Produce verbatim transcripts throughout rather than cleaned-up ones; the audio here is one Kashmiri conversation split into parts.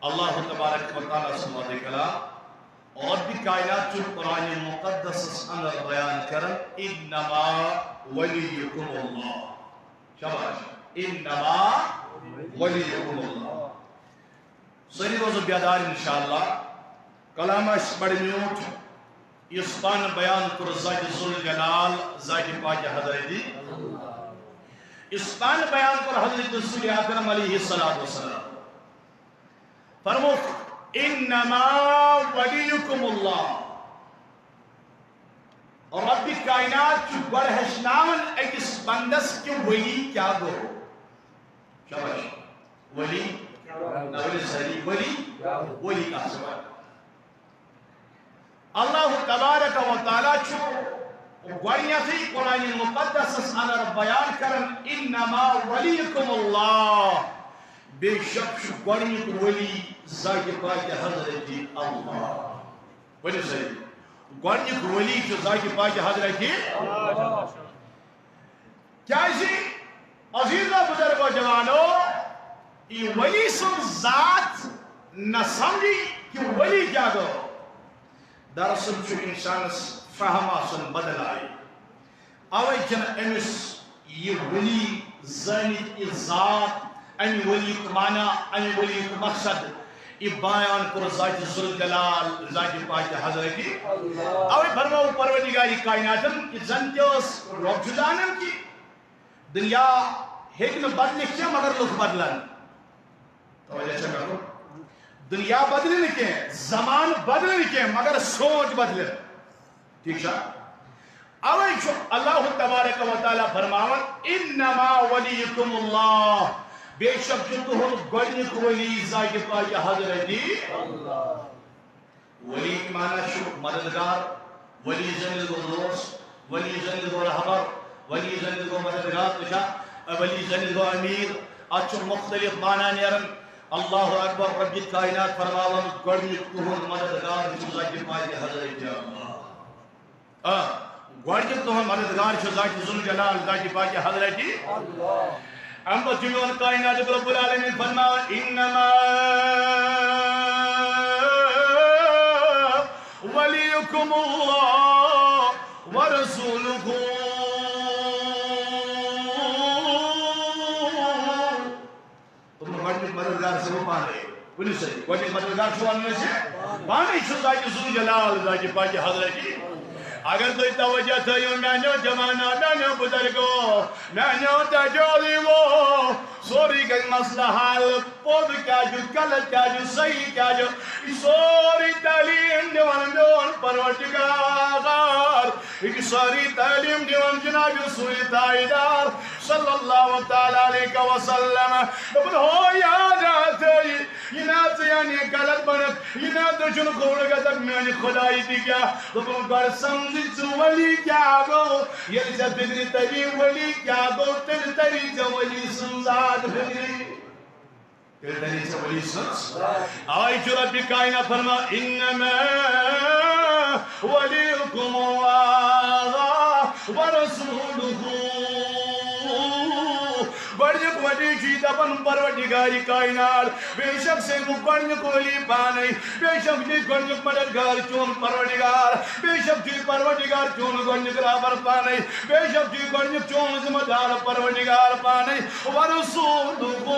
اللہ تبارک و تعالیٰ سُنٛد وعدے کلام، رب کائنات چھُ قرآن مقدسس اندر بیان کران، "انما ولیکم اللہ۔" شاباش۔ "انما ولیکم اللہ۔" سٲری روزو بیدار انشاءاللہ۔ کلام آسہِ بڑٕ میوٗٹھ، یُس پانہٕ بیان کوٚر ذاتِ ذوالجلال، ذاتِ پاکِ حضرتی۔ یُس پانہٕ بیان کوٚر حضرت رسول اکرم علیہ الصلوۃ والسلام۔ فرمووُکھ، "انما ولیکم اللہ۔" رب کائنات چھُ گۄڈٕ ہیٚچھناوان أکِس بندس کہِ ولی کیٛاہ گوٚو۔ شاباش۔ ولی، نہ ؤلِو سٲری، ولی، ولی کَتھ چھِ وَنان؟ اللہ تبارک و تعالیٰ چھُ گۄڈٕنیتھٕے قرآن مقدسس اندر بیان کران، "انما ولیکم اللہ۔" بے شک چھُ گۄڈٕنیُک ولی ذاتِ پاکِ حضرت اللہ۔ ؤلِو سٲری، گۄڈٕنیُک ولی چھُ ذاتِ پاکِ حضرت۔ کیازِ، عزیزو بزرگو جوانو، یہِ ولی سٕنٛز ذات نہ سمجھی کہِ ولی کیٛاہ گوٚو۔ دراصل چھُ انسانس فہم آسان بدل آیہِ۔ اوے چھُنہٕ أمِس یہِ ولی زٲنِتھ یہِ ذات، امہِ ولیُک معنی، امہِ ولیُک مقصد، یہِ بیان کوٚر ذاتِ ذوالجلال، ذاتِ پاکِ حضرتی۔ اوے فرموو پروردگارِ کائناتن کہِ زن تہِ اوس رۄب چھُ زانان کہِ دُنیا ہیٚکہِ نہٕ بدلِتھ کینٛہہ، مگر لُکھ بدلن۔ توجہ چھا کرُن؟ دُنیا بدلہِ نہٕ کینٛہہ، زمانہٕ بدلہِ نہٕ کینٛہہ، مگر سونٛچ بدلہِ۔ ٹھیٖک چھا؟ اوے چھُ اللہ تبارک و تعالیٰ فرماوان، "انما ولیکم اللہ۔" بے شک چھُ تُہُنٛد گۄڈٕنیُک ولی ذاتِ پاکِ حضرتی۔ ولی معنی چھُ مددگار، ولی زٲنِتھ گوٚو دوست، ولی زٲنِتھ گوٚو رہبر، ولی زٲنِتھ گوٚو مددگار۔ تہٕ چھا ولی زٲنِتھ گوٚو امیر۔ اتھ چھُ مختلف معنی نیران۔ اللہ اکبر، رب کائنات فرماوان، گۄڈٕنیُک تُہُنٛد مددگار چھُ ذاتِ پاکِ حضرت اللہ۔ آ، گۄڈٕنیُک تُہُنٛد مددگار چھُ ذاتِ ذوالجلال، ذاتِ پاکِ حضرتی۔ امہِ پتہٕ چھُ میون کائناتُک رب العالمین فرماوان، "انما ولیکم اللہ ورسولہ۔" تُہُنٛد گۄڈٕنیُک مددگار چھُ پانے۔ ؤنِو سا، گۄڈٕنیُک مددگار چھُ وَنُن اَسہِ، پانے چھُ ذاتِ ذوالجلال، ذاتِ پاکِ حضرتی۔ اگر تُہۍ توجہ تھٲیِو، میٛانیو جوانو، میٛانیو بُزرگو، میٛانیو تجویٖزو، سورُے گژھِ مسلہٕ حل۔ پوٚز کیٛاہ چھُ، غلط کیٛاہ چھُ، صحیح کیٛاہ چھُ، یہِ سورُے تعلیٖم دِوان میون پروردگار۔ یہِ چھُ سٲری تعلیٖم دِوان جناب رسول تاجدار صلی اللہ تعالیٰ علیہ وسلم۔ دوٚپُن، ہو یاد آسے، یہِ نا ژٕ یعنی غلط بنکھ، یہِ نا ژٕ چھُنہٕ کھوڑ گژھکھ میانہِ خدایہِ تہِ کیٛاہ۔ دوٚپُن، گۄڈٕ سمجھ ژٕ ولی کیٛاہ گوٚو، ییٚلہِ ژےٚ فِکرِ تری ولی کیٛاہ گوٚو، تیٚلہِ تری ژےٚ ولی سٕنٛز ذات فِکرِ۔ تیٚلہِ تری ژےٚ ولی سٕنٛز۔ آے چھُ ربِ کائنات فرما، "انما ولیکم اللہ ورسولہ۔" گۄڈٕنیُک ولی چھُ یہِ دپان، پروردگارِ کائنات، بے شک سے بہٕ گۄڈٕنیُک ولی پانے، بے شک چھُ گۄڈٕنیُک مددگار چون پروردگار، بے شک چھُ پروردگار چون گۄڈٕنیُک رہبر پانے، بے شک چھُ گۄڈٕنیُک چون ذمہ دار پروردگار پانے۔ ورسولہ،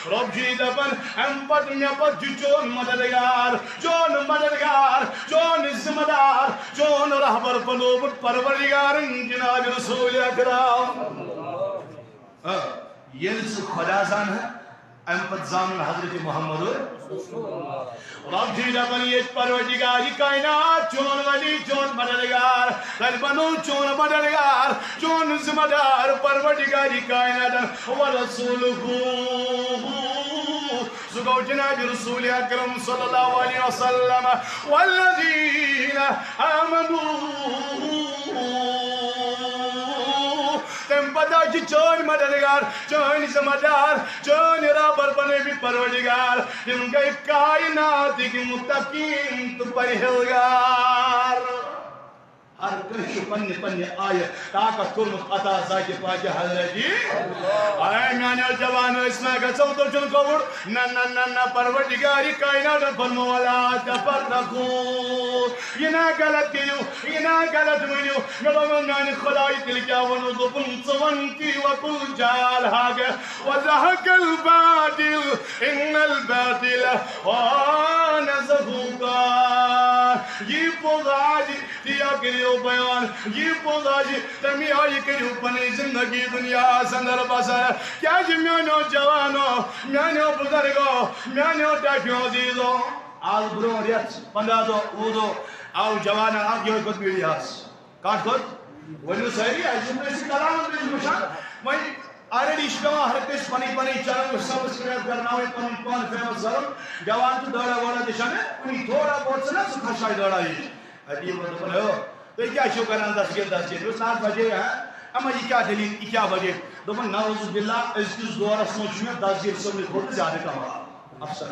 رب چھُ یہِ دپان، امہِ پتہٕ مےٚ پتہٕ چھُ چون مددگار، چون مددگار، چون ذمہ دار، چون رہبر بنوومُت پروردگارن جناب رسول اکرم۔ آ، ییٚلہِ ژٕ خدا زانہٕ، امہِ پتہٕ زانُن حضرت محمد۔ رب چھُ دپان، ییٚتہِ پروردگار، یہِ کائنات چون ولی، چون مددگار، تیٚلہِ بنو چون مددگار، چون ذمہ دار پروردگار، یہِ کائنات ورسولہ۔ سُہ گوٚو جناب رسول اکرم صلی اللہ علیہ وسلم۔ والذین آمنوا۔ تمہِ پتہٕ چھِ چٲنۍ مددگار، چٲنۍ ذمہ دار، چٲنۍ رہبر بنٲومٕتۍ پروردگار۔ تِم گٔے کائناتٕکۍ متقین تہٕ پرہیزگار۔ ہر کٲنٛسہِ چھُ پننہِ پننہِ آیہِ طاقت کوٚرمُت عطا ذاتِ پاکہِ حضرت۔ اے میانیو جوانو، أسۍ ما گژھو دٔچھُن کھووُر؟ نہ، نہ، نہ، نہ، پروردگارِ کائنات فرمو، "ولا تفرقوا"، یہِ نا غلط کٔرِو، یہِ نا غلط ؤنِو۔ مےٚ دوٚپمَس، میانہِ خدایہِ، تیٚلہِ کیٛاہ ووٚنُس؟ دوٚپُن، ژٕ وَن تی، "وقل جاء الحق وزهق الباطل ان الباطل كان زهوقا"۔ یہِ پوٚز آسہِ، تی کٔرِو بیان، یہِ پوٚز آسہِ، تَمی آیہِ کٔرِو پنٕنۍ زندگی دُنیاہَس اندر بسر۔ کیٛازِ میٛانیو جوانو، میٛانیو بُزرگو، میٛانیو ٹاٹھیو عزیزو، آز برٛونٛہہ رٮ۪تھ، پنٛداہ دۄہ، وُہ دۄہ آو جوانہ اکھ یِہوٚے خطبہٕ یاد۔ کَتھ خٲطرٕ؟ ؤنِو سٲری، اَسہِ چھُنہٕ أسۍ کَران، أسۍ چھِ وٕچھان۔ وۄنۍ already چھِ پٮ۪وان ہر کٲنٛسہِ پَنٕنۍ پَنٕنۍ channel subscribe کَرناوٕنۍ، پَنُن پان famous کَرُن۔ جوان چھُ دٲڑا وٲڑا تہِ چھَنہٕ کُنی، تھوڑا بہت چھُنہ سُہ خۄشاے دٲڑا یِچ۔ اَدٕ یِمَن دوٚپُن، "ہیو، تُہۍ کیٛاہ چھِو کَران دستگیر دستگیر؟" دوٚپُس، "نہ حظ وجہ یہِ ہا، اَما یہِ کیٛاہ دٔلیٖل، یہِ کیٛاہ وجہ؟" دوٚپُن، "نعوذ باللہ، أزکِس دورَس منٛز چھُ مےٚ دستگیر صٲبنہِ کھۄتہٕ زیادٕ کمال۔ افسر۔"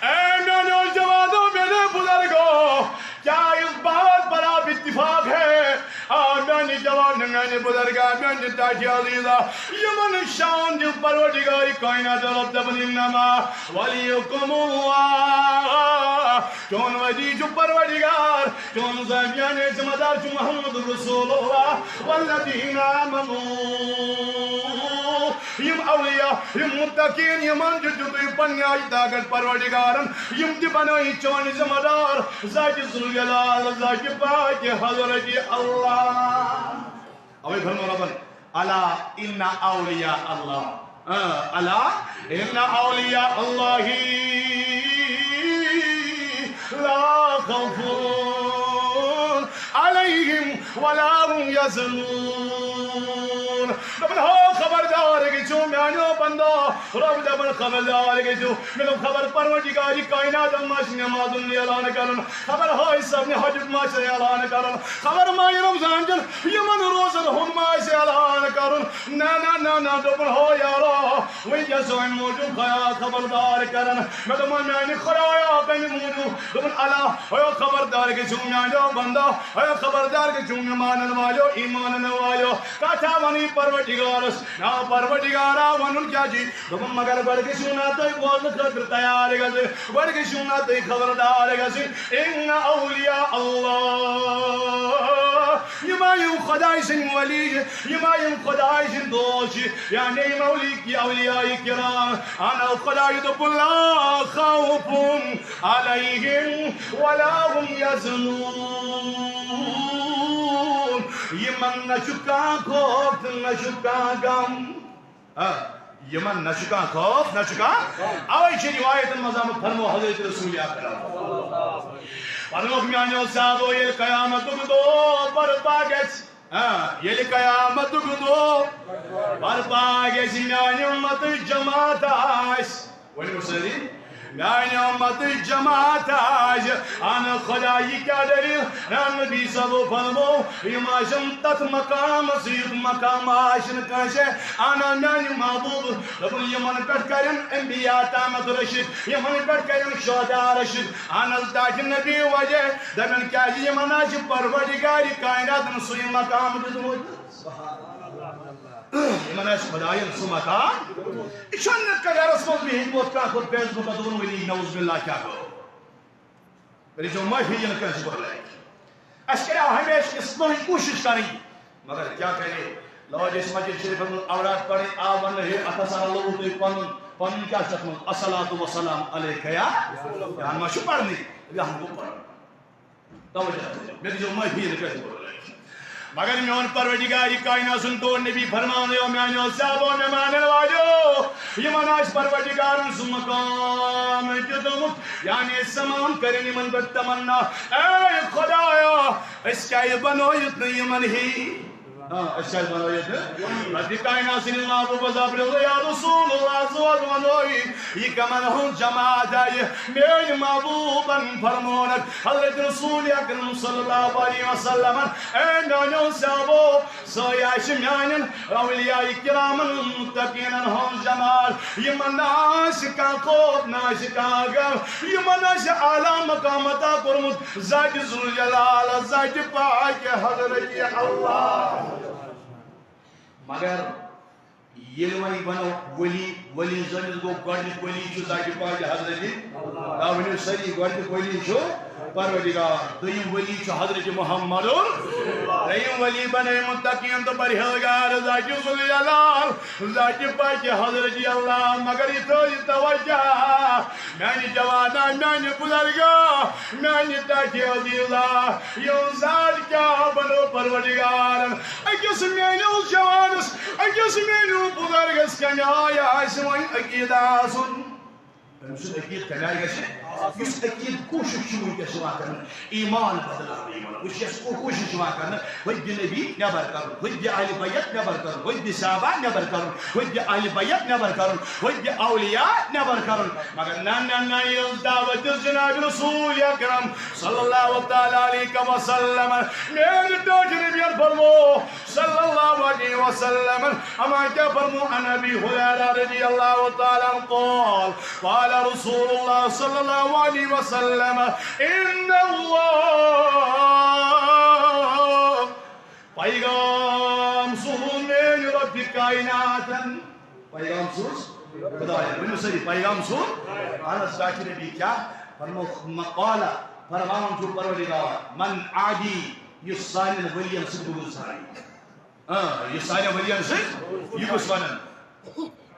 اے میانیو جوانو، میانیو بزرگو، کیا اس بات پر آپ اتفاق ہے؟ آ میانہِ جوان، میانہِ بزرگا، میانہِ ٹاٹھہِ عزیزا، یمن شان دیو پروردگار کائنات رب دپن، "انما ولیکم اللہ"۔ چون ولی چھُ پروردگار، چون زمیان ذمہ دار چھُ محمد رسول اللہ والذین آمنوا۔ یِم اولیاء، یِم متقین، یِمن دیُت تُہۍ پننہِ آیہِ طاقت پروردگارن، یِم تہِ بنٲیِو چٲنۍ ذمہ دار، ذاتِ ذوالجلال، ذاتِ پاکِ حضرت اللہ۔ اوے فرمو ربن، الا ان اولیاء اللہ، آ، الا ان اولیاء اللہ لا خوف علیہم ولا هم یحزنون۔ دپن، ہو خبردار گژھِو میانیو بندو، رب دپن خبردار گژھِو۔ مےٚ دوٚپ خبر پروردگارِ کائناتن ما چھِ نمازن اعلان کرُن، خبر حاج صٲبنہِ حجُک ما چھِ اعلان کرُن، خبر ماہِ رمضان چن یِمن روزن ہُنٛد ما آسہِ اعلان کرُن۔ نہ، نہ، نہ، نہ، دوٚپُن، ہو یارو، وٕنکیٚس چھُ اَمہِ موٗجوٗب خیا-، خبردار کران۔ مےٚ دوٚپمَس، میٛانہِ خۄدایا، کَمہِ موٗجوٗب؟ دوٚپُن، الا، ہو خبردار گٔژھِو میٛانیو بندو، ہو خبردار گٔژھِو مےٚ مانن والیو، ایمان انن والیو۔ کتھ چھا وَنٕنۍ پروردگارس؟ نا پروردگارا، وَنُن کیٛاہ چھُ؟ دوٚپُن، مگر گۄڈٕ گٔژھِو نا تُہۍ بوزنہٕ خٲطرٕ تیار گژھٕنۍ، گۄڈٕ گٔژھِو نا تُہۍ خبردار گژھٕنۍ۔ ان اولیاء اللہ، یِم آ یِم خۄداے سٕنٛدۍ ولی، یِم آ یِم خۄداے سٕنٛدۍ دوست چھِ، یعنی یِم اولی-، اولیاء کرام۔ انا خۄداے دوٚپُن، لا خوف علیہم ولا هم یحزنون۔ یِمن نہ چھُ کانٛہہ خوف تہٕ نہ چھُ کانٛہہ غم۔ آ، یِمن نہ چھُ کانٛہہ خوف، نہ چھُ کانٛہہ۔ اوے چھِ روایتن منٛز آمُت، فرمو حضرت رسول اکرم۔ فرموکھ میانیو صحابو، ییٚلہِ قیامتُک دۄہ برپا گژھِ، آ، ییٚلہِ قیامتُک دۄہ برپا گژھِ، میانہِ اُمتٕچ جماعت آسہِ۔ ؤنِو سٲری، میانہِ اُمتٕچ جماعت آسہِ۔ اہن خۄدا، یہِ کیٛاہ دٔلیٖل؟ نبی صٲبو فرمو، یِم آسن تتھ مقامس، یُتھ مقام آسہِ نہٕ کٲنٛسہِ۔ اہن میانہِ محبوب، دوٚپُن، یِمن پٮ۪ٹھ کرن انبیاء تامت رشک، یِمن پٮ۪ٹھ کرن شہداء رشک۔ اہن حض، تاکہِ نبی وجہ دپن، کیٛازِ یِمن آسہِ پروردگارِ کائناتن سُے مقام دیُتمُت۔ یِمن آسہِ خۄداین سُہ مقام۔ یہِ چھُنہٕ گرس منٛز بِہِتھ ووت کانٛہہ کوٚر Facebook دوٚپُن، ؤنی نعوذ باللہ کیٛاہ گوٚو؟ تیٚلہِ چھو معٲفی یِنہٕ کٲنٛسہِ گۄڈٕ۔ اَسہِ کَریو ہمیشہِ اِصلاحٕچ کوٗشِش کَرٕنۍ، مگر کیٛاہ کَرِ؟ لٲج أسۍ مسجد شریٖفَس منٛز اوراد پَرٕنۍ، آو وَننہٕ، ہے، اَتھ ہسا رَلووُ تُہۍ پَنُن، پَنُن کیٛاہ چھُ اَتھ منٛز؟ الصلاۃ والسلام علیک یا، یہِ ہن ما چھُ پَرنٕے، یہِ ہن گوٚو پَرُن۔ توجہ، مےٚ دیٖزیو معٲفی یِنہٕ کٲنٛسہِ گۄڈٕ۔ مگر میون پروردگار، یہِ کائنات سُنٛد ٹوٹھ نبی فرماوان، یو میانیو صحابو، مےٚ مانن والیو، یِمن آسہِ پروردگارن سُہ مقام دیُتمُت، یعنی سمان کرن یِمن پٮ۪ٹھ تمنا، اے خدایا، أسۍ کیٛازِ بنٲوِتھ نہٕ یِمن ہی؟ آ، أسۍ کیٛازِ بنٲوِتھ نہٕ؟ ربِ کائنات سٕنٛدِ محبوبس دپرِ، یا رسول اللہ، ژٕ حظ ونووٕے، یہِ کمن ہُنٛد جماعت آیہِ؟ میٲنۍ محبوبن فرمونکھ، حضرت رسول اکرم صلی اللہ علیہ وسلمن، اے میانیو صحابو، سۄے آسہِ میانٮ۪ن اولیاء کرامن متقینن ہٕنٛز جماعت، یِمن نہٕ آسہِ کانٛہہ خوف، نہٕ آسہِ کانٛہہ غم، یِمن آسہِ اعلیٰ مقام عطا کوٚرمُت ذاتِ ذوالجلال، ذاتِ پاک حضرت اللہ۔ مگر ییٚلہِ وۄنۍ بنو ولی، ولی زٲنِتھ گوٚو گۄڈٕنیُک ولی چھُ ذاتِ پاک حضرت، آ، ؤنِو سٲری، گۄڈٕنیُک ولی چھُ پروردگار، دوٚیِم ولی چھُ حضرت محمد، ترٛیٚیِم ولی بنٲے متقین تہٕ پرہیزگار ذاتِ ذوالجلال، ذاتِ پاک حضرت اللہ۔ مگر یہِ تھٲیِو توجہ، میانہِ جوانا، میانہِ بزرگا، میانہِ ٹاٹھہِ عزیزا، یِم ذات کیٛاہ بنٲو پروردگارن؟ أکِس میٲنِس جوانس، أکِس میٲنِس بزرگس کمہِ آیہِ آسہِ وۄنۍ عقیدٕ آسُن؟ أمۍ سُنٛد عقیدٕ کمہِ آیہِ گژھِ؟ یُس عقیدٕ کوٗشش چھِ وٕنکیٚس یِوان کرنہٕ، ایمان بدلاونہٕ یِوان۔ وٕچھ، یۄس کو-، کوٗشش چھِ یِوان کرنہٕ، حُبہِ نبی نٮ۪بر کرُن، حُبہِ اہلِ بیت نٮ۪بر کرُن، حُبہِ صحابہ نٮ۪بر کرُن، حُبہِ اہلِ بیت نٮ۪بر کرُن، حُبہِ اولیاء نٮ۪بر کرُن۔ مگر نہ، نہ، نہ، ییٚلہِ دعوت دِژ جناب رسول اکرم صلی اللہ تعالیٰ علیہ وسلم، میٲنۍ ٹٲٹھۍ نبیَن فرمو، صلی اللہ علیہ وسلم، اما کیا فرمو؟ عن ابی ہریرہ رضی اللہ تعالیٰ عنہ قال، قال رسول اللہ صلی اللہ علیہ وسلم، ان اللہ، پیغام سوز میٲنۍ رب کائناتن۔ پیغام سوز خدایَن۔ ؤنِو سٲری، پیغام سوز۔ اہن حظ، ٹاٹھۍ نبی کیا فرمو؟ قال، فرماوان چھُ پروردگار، من عادی، یُس سانٮ۪ن ؤلین سۭتۍ بغض تھایہِ۔ آ، یہِ سانٮ۪ن ؤلین سۭتۍ، یہِ کُس ونان؟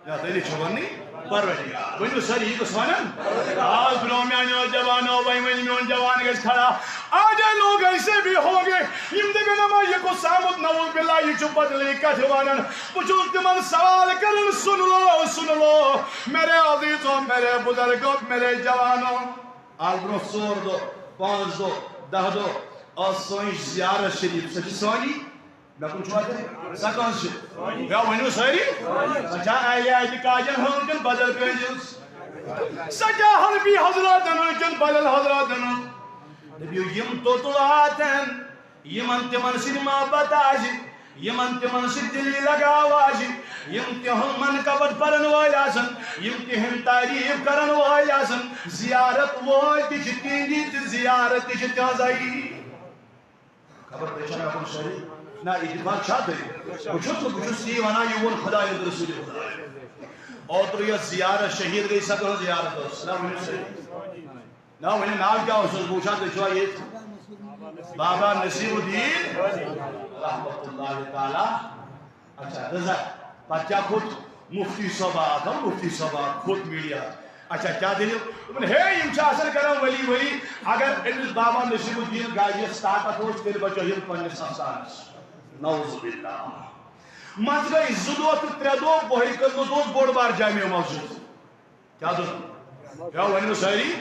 یا تیٚلہِ چھُ وننٕے پروردگار۔ ؤنِو سٲری، یہِ کُس ونان؟ آز برونٛہہ میانیو جوانو، وۄنۍ ؤنۍ میون جوان گژھِ کھڑا۔ آ جائے لوگ ایسے بھی ہوں گے، یِم دَپن، اما یہِ کُس آمُت، نعوذ باللہ، یہِ چھُ بدلٕے کتھِ ونان۔ بہٕ چھُس تِمن سوال کران، سن لو، سن لو، میرے عزیزو، میرے بزرگو، میرے جوانو۔ آز برونٛہہ ژور دۄہ، پانٛژھ دۄہ، دَہ دۄہ ٲس سٲنۍ زیارت شریف، سۄ چھِ سٲنی۔ مےٚ کُن چھُوا تُہۍ؟ سۄ کٕہٕنٛز چھِ؟ مےٚ ؤنِو سٲری۔ سۄ چھا اہلِ اعتقادن ہٕنٛز کِنہٕ بدل کٲنٛسہِ ہٕنٛز؟ سۄ چھا حلبی حضراتن ہٕنٛز کِنہٕ بدل حضراتن ہٕنٛز؟ دٔپِو، یِم توٚتُل آتن، یِمن تِمن سۭتۍ محبت آسہِ، یِمن تِمن سۭتۍ دِلی لگاو آسہِ، یِم تِہُنٛد منقبت پرن وٲلۍ آسن، یِم تِہنٛد تعریف کرن وٲلۍ آسن، زیارت وٲلۍ تہِ چھِ تِہنٛدی تہٕ زیارت تہِ چھِ تِہنٛزے۔ خبر تُہۍ چھا مےٚ کُن سٲری؟ نہ، اتفاق چھا تُہۍ؟ بہٕ چھُس نہٕ، بہٕ چھُس یی ونان، یہِ ووٚن خدایَن تہٕ رسوٗلِ خدایَن۔ اوترٕ یۄس زیارت شہیٖد گٔے، سۄ کٕہٕنٛز زیارت ٲس؟ نہ، ؤنِو سٲری۔ نہ، ؤنِو ناو کیٛاہ اوسُس؟ بہٕ وٕچھان تُہۍ چھِوا ییٚتہِ؟ بابا نصیٖر الدیٖن رحمتہ اللہ تعالیٰ۔ اچھا، رضا، پتہٕ کیٛاہ کھوٚت؟ مفتی صٲبا، اکھ ہا مفتی صٲبا کھوٚت میٖڈیا۔ اچھا، کیٛاہ دٔلیٖل؟ دوٚپُن، ہے، یِم چھِ آسان کران ولی ولی، اگر أمِس بابا نصیٖر الدیٖن گاجیَس طاقت اوس، تیٚلہِ بچو یِم پننِس آستانس۔ نعوذ باللہ۔ منٛزٕ گٔے زٕ دۄہ تہٕ ترٛےٚ دۄہ، بۄہرِ کٔدلہٕ اوس بوٚڑ بار جامع مسجد۔ کیٛاہ دوٚپ؟ کیٛاہ ؤنِو سٲری؟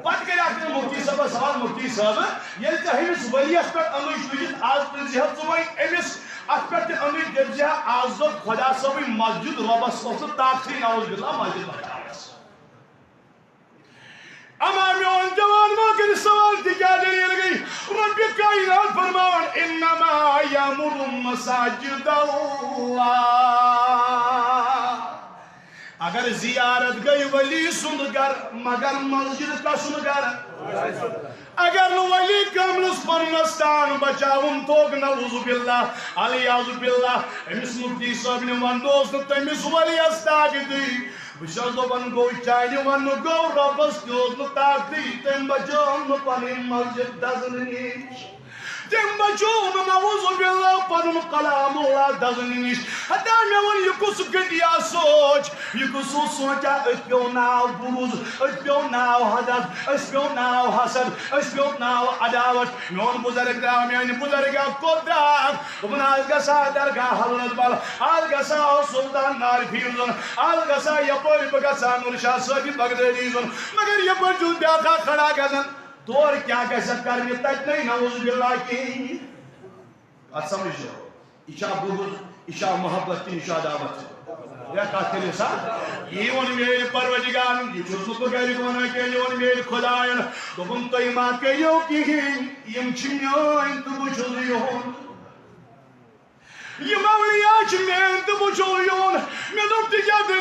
پتہٕ کٔرۍ اکھ دِنۍ مفتی صٲبس سوال، مفتی صٲب، ییٚلہِ ژےٚ أمِس ؤلیَس پٮ۪ٹھ أمٕچ وٕچھِتھ، آز پرٛژھِ ہا ژٕ وۄنۍ أمِس، اَتھ پٮ۪ٹھ تہِ أمٕچ دٔپۍ زِ ہا، آز دوٚپ خۄدا صٲبٕے مسجد رۄبس اوس نہٕ طاقتٕے، نعوذ باللہ، مسجد بچاونس۔ اما میون جوان ما کٔرِو سوال، تہِ کیٛاہ دٔلیٖل گٔے؟ رۄبِ کائنات فرماوان، انما یعمر مساجد اللہ۔ اگر زیارت گٔے ولی سُنٛد گرٕ، مگر مسجد کس سُنٛد گرٕ؟ اگر نہٕ ولی کاملس پنُن استان بچاوُن توٚگ، نعوذ باللہ، العیاذ باللہ، أمِس مفتی صٲبنہِ وننہٕ اوس نہٕ تٔمِس ولیَس طاقتٕے۔ بہٕ چھُس دپان، گوٚو چانہِ وننہٕ گوٚو رۄبس تہِ اوس نہٕ طاقتٕے، تٔمۍ بچٲو نہٕ پنٕنۍ مسجد دزنہٕ نِش۔ تٔمۍ بچوو نہٕ، نعوذ باللہ، پنُن کلام اللہ دزنہٕ نِش۔ ہتا مےٚ ووٚن، یہِ کُس گٔٹیا سونٛچ؟ یہِ کُس اوس سونٛچان، أسۍ پیوٚو ناو بُغض، أسۍ پیوٚو ناو حسد، أسۍ پیوٚو ناو حسد، أسۍ پیوٚو ناو عداوت۔ میون بُزرگ درٛاو، میانہِ بُزرگا کوٚت درٛاو؟ دوٚپُن، از گژھٕ ہا درگاہ حضرت بل، از گژھٕ ہا سلطان نارفی زُن، از گژھٕ ہا یپٲرۍ بہٕ گژھٕ ہا نور شاہ صٲبِ بغدٲدی زُن۔ مگر یپٲرۍ چھُس بیٛاکھ اکھ کھڑا گژھان۔ تور کیٛاہ گژھکھ کرنہِ؟ تتہِ نے نعوذ باللہ کِہیٖنۍ۔ اتھ سمجھو، یہِ چھا بُغض، یہِ چھا محبت، کِنہٕ یہِ چھا عداوت؟ یا کتھ کٔرِو سا؟ یی ووٚن میٲنۍ پروردگارن، یہِ چھُس نہٕ بہٕ گرِ وَنان کینٛہہ، یہِ ووٚن میٲنۍ خۄدایَن۔ دوٚپُن، "تُہۍ ما کٔرِو کِہیٖنۍ، یِم چھِ میٲنۍ تہٕ بہٕ چھُس یِہُنٛد۔ یِم اولیاء چھِ میٲنۍ تہٕ بہٕ چھُس یِہُنٛد۔" مےٚ دوٚپ، "تہِ کیٛاہ دٔلیٖل؟"